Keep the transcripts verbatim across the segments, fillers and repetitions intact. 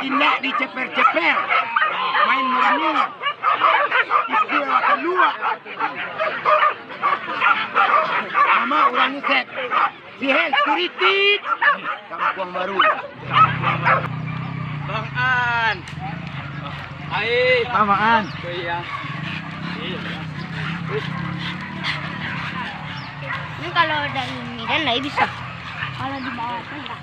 Indak diceper-ceper. Main murni. Itu awak kalua. Mama urang Isep. Sihel, turitit. Kampuang Baru. Bang An. Hai. Bang An. Oh iya. Ini kalau dari Medan lah bisa. Kalau di bawah tuh enggak.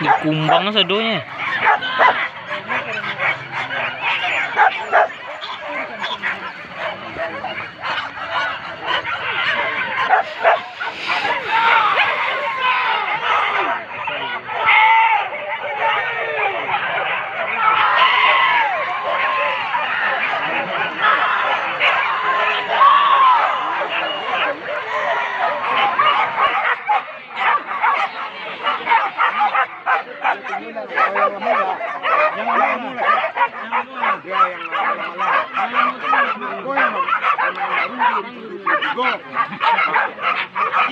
Dikumbang sadonyo.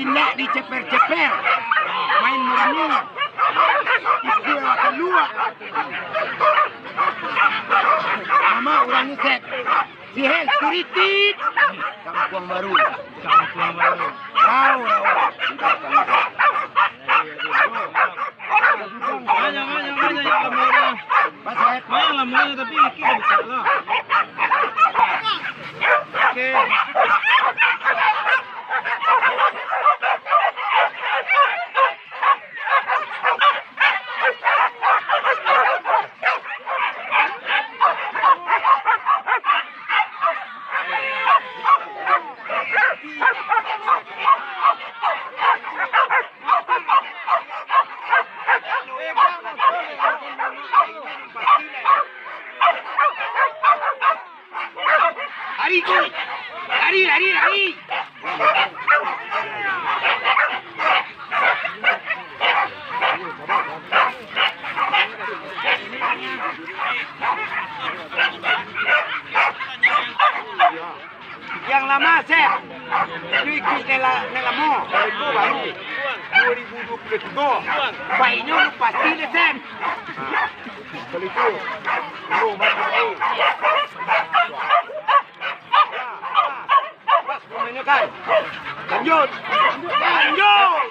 Indak diceper-ceper, main murni. Itu yang akan luak. Mama urang Isep. Sihel, turitit. Kampuang Baru. Kampuang Baru. Tahu, tahu. Banyak, banyak, banyak yang lamanya. Banyak lamanya, tapi dikit dah bisa lah. Oke. Lari ko! Lari, lari, lari! Yang lama, Sep. Itu ikuik nan la-, nan lamo. Itu baru dua ribu dua puluh tiga. Baiknyo lu pasti deh, Sep. Kalau itu, lu mati. Pas pemainnya, kan. Lanjut. Lanjut.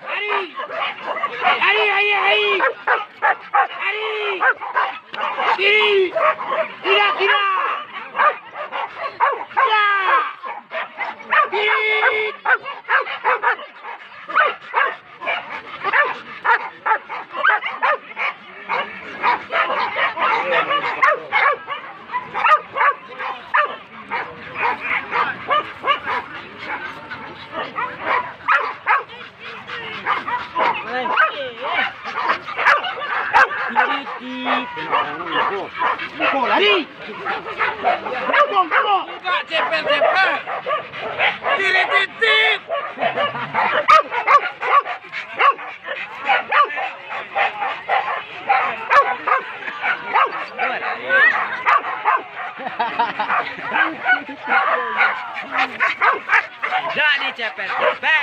Lari! Lari, lari, lari! Lari! Kiri! Kiri! Kiri! Kiri! Lari! Buka, cepet-cepet! Kiri titik! Jadi cepet-cepet.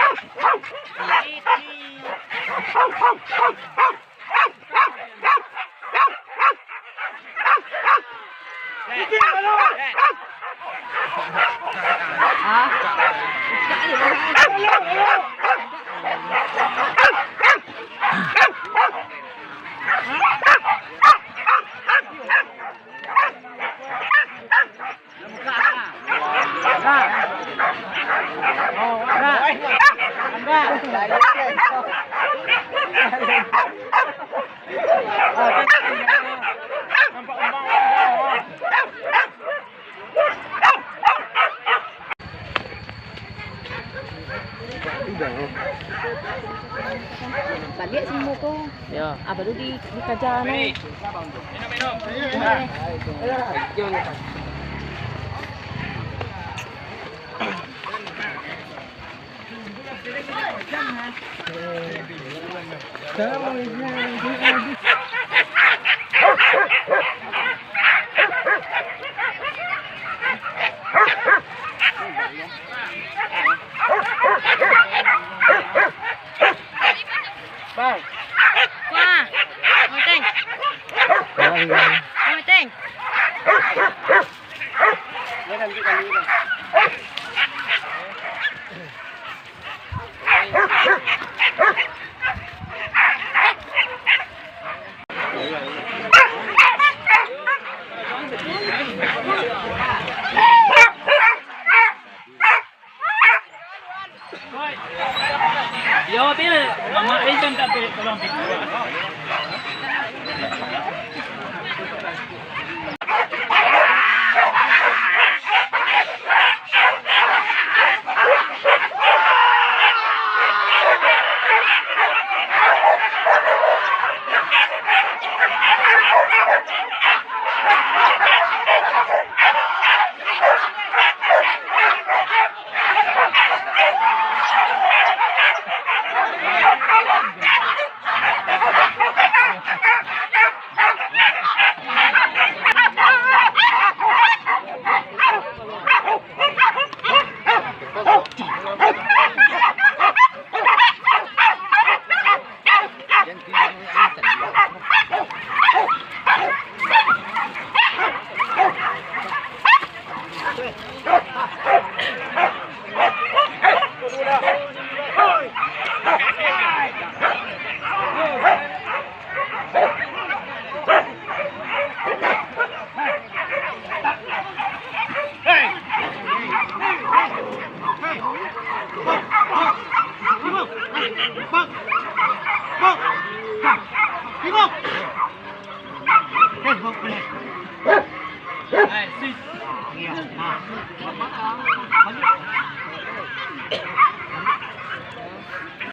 Baliak sini ko. Yo. Apa tu di, dikaja ni? Bang. Wah. Monteng. Monteng. Yo, pil. Mak Rizal tak pil, tolong pil.